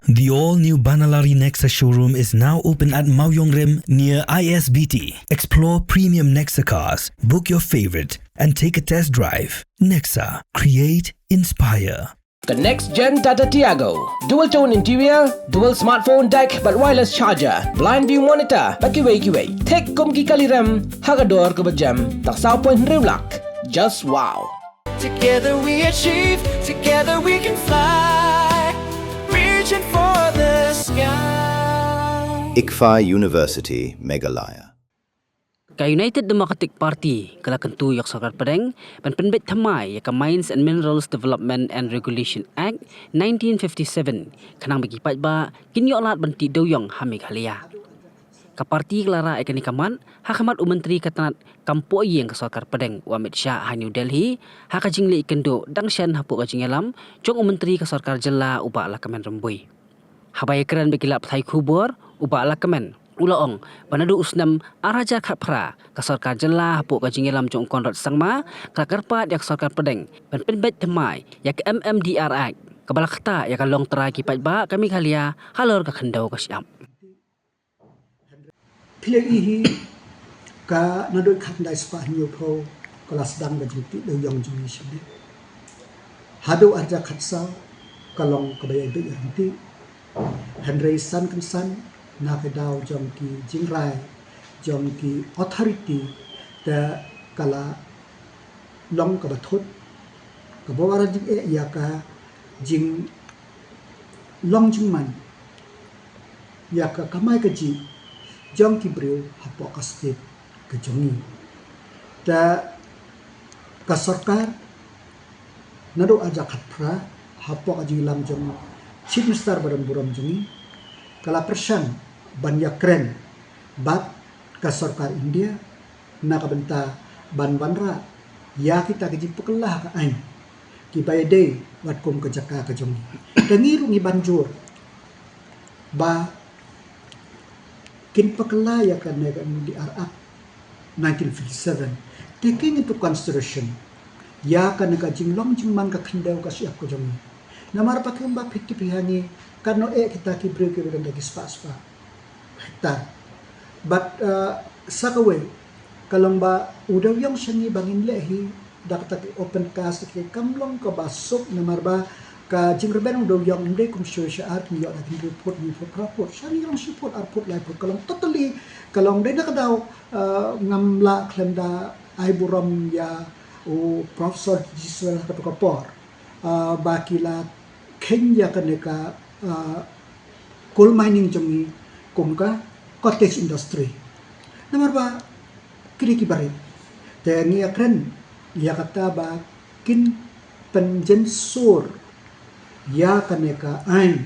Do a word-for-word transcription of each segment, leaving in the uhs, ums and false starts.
The all-new Banalari Nexa showroom is now open at Mawiong Rim near I S B T. Explore premium Nexa cars, book your favorite, and take a test drive. Nexa, create, inspire. Ka next gen Tata Tiago. Dual tone interior, dual smartphone deck bad wireless charger, blind view monitor bad kiwei kiwei. Thik kum ki kali rem ha ka dor kaba jem tang saw point hynriew lak. Just wow. Together we achieve, together we can fly. Reaching for the sky. ICFAI University, Meghalaya. Ka United Democratic Party ka la kyntu ïa ka sorkar pdeng ban pynbeit thymmai ïa ka Mines and Minerals Development and Regulation Act nineteen fifty-seven, khnang ba ki paidbah kin ïoh lad ban tih dewiong ha Meghalaya. Ka party ka la rah ïa kane ka mat ha khmat u Myntri ka tnat kam poh ïing ka sorkar pdeng, u Amit Shah, ha New Delhi, ha ka jingleit kynduh dang shen hapoh ka jingïalam jong u Myntri ka sorkar jylla, u Bah Lahkmen Rymbui. Haba ïakren bad ki lad pathai khubor, u Bah Lahkmen u la ong ba naduh u snem ar hajar khatphra, ka sorkar jylla hapoh ka jingïalam jong u Conrad Sangma ka la kyrpad ïa ka sorkar pdeng ban pynbeit thymmai ïa ka M M D R Act, kaba la ktah ïa ka long trai ki paidbah ka Meghalaya halor ka khyndew ka shyiap. Phi la ïohi hi, ka naduh khatkhyndai spah hynñiewphew ka la sdang ka jingtih dewiong jong ngi sha bneng. Haduh ar hajar khatsaw ka long kaba ïai beit ïa ryntih. Hynrei san kynsan na ka daw jong ki jingrai jong ki authority te ka la long kaba thut, kaba wanrah jingeh ïa ka jinglong jingman, ïa ka kamai kajih jong ki briew hapoh ka state ka jong ngi. Te ka sorkar naduh ar hajar khatphra hapoh ka jingïalam jong Chief Minister ba don burom jong ngi ka la pyrshang ban ïakren bad ka sorkar India na ka bynta ban wanrah ïa kita ki jingpyllait ka aiñ kiba ïadei bad kum ka jaka ka jong ngi. Te ngi ruh ngi ban jur ba kin pynkylla ïa kane ka M M D R Act nineteen fifty-seven, taking into consideration ïa kane ka jinglong jingman ka khyndew ka shyiap ka jong ngi. Namar ba kumba phi tip hi ha ngi, katno eh kita ki briew kiba don da ki spah spah hektar. Bad, uh, sa kawei ka long ba u dewiong sha ngi ba ngin leh hi da kata ki open cast, ki kam long kaba suk, namar ba ka jingrben u dewiong ym dei kum shuh sha ar, ki ïoh da ki hynriew phut, hynñiew phut, phra phut, sha ngi long shi phut, ar phut, lai phut, ka long totally, ka long dei na ka daw, uh, ngam lah khlem da ai burom ïa u Professor G. Swell ha kata ka por, uh, ba ki la kheiñ ïa kane ka, uh, coal mining jong ngi kum ka cottage industry. Namar ba ki dei ki barit. Te ngi ïakren ïa kata ba kin pynjynsur ïa kane ka aiñ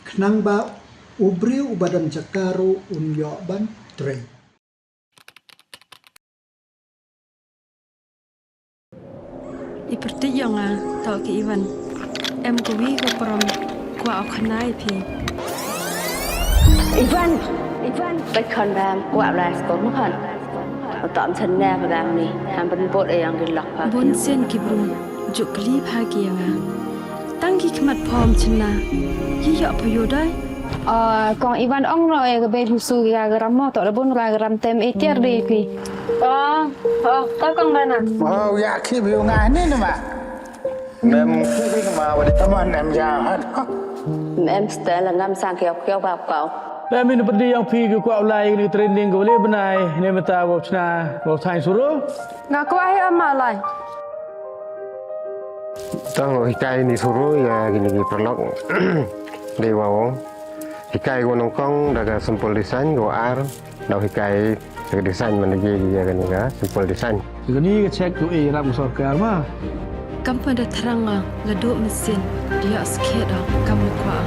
khnang ba u briew uba don jaka ruh un ïoh ban trei. I pyrthei ïa nga, to ki Ivan. Em kawi ka prom, kwah u khana ïa phi. Ivan, Ivan, peit khon bam, kwah lai sko mu khon. Utam sen ne ba bam ni, ham ban bot e yang di lok pa. Bun sien ki bru, juk kli pha ki ïa nga. Tang ki khmat phom chynna, yi ïoh pha ïoh dai. Ah, kong Ivan ong no e ka bei husu ya garam mo, to da bun ra garam tem e tiar dei phi. Oh, oh, ka kong bana. Oh, ya ki bi nga ni ni ma. Mem ki bi ma wa di. Tama nem ya hat. Mem stel ngam sang kiau kiau ba kau. Mem in pedi yang phi ki kwah lai ni training ko le benai ne meta wa chna wa thai suru. Nga kwah ai ama lai. Tang hikai ni suru ya kini ki paralok. Dei wa ong. Hikai ko nyngkong da ka simple design, ko ar da hikai da ka design man da ki ïa kani ka simple design. Kani ka check tu e ram sorkar ma. Kam pat da thrang nga la duk mesin dia skhet da kam le kwah.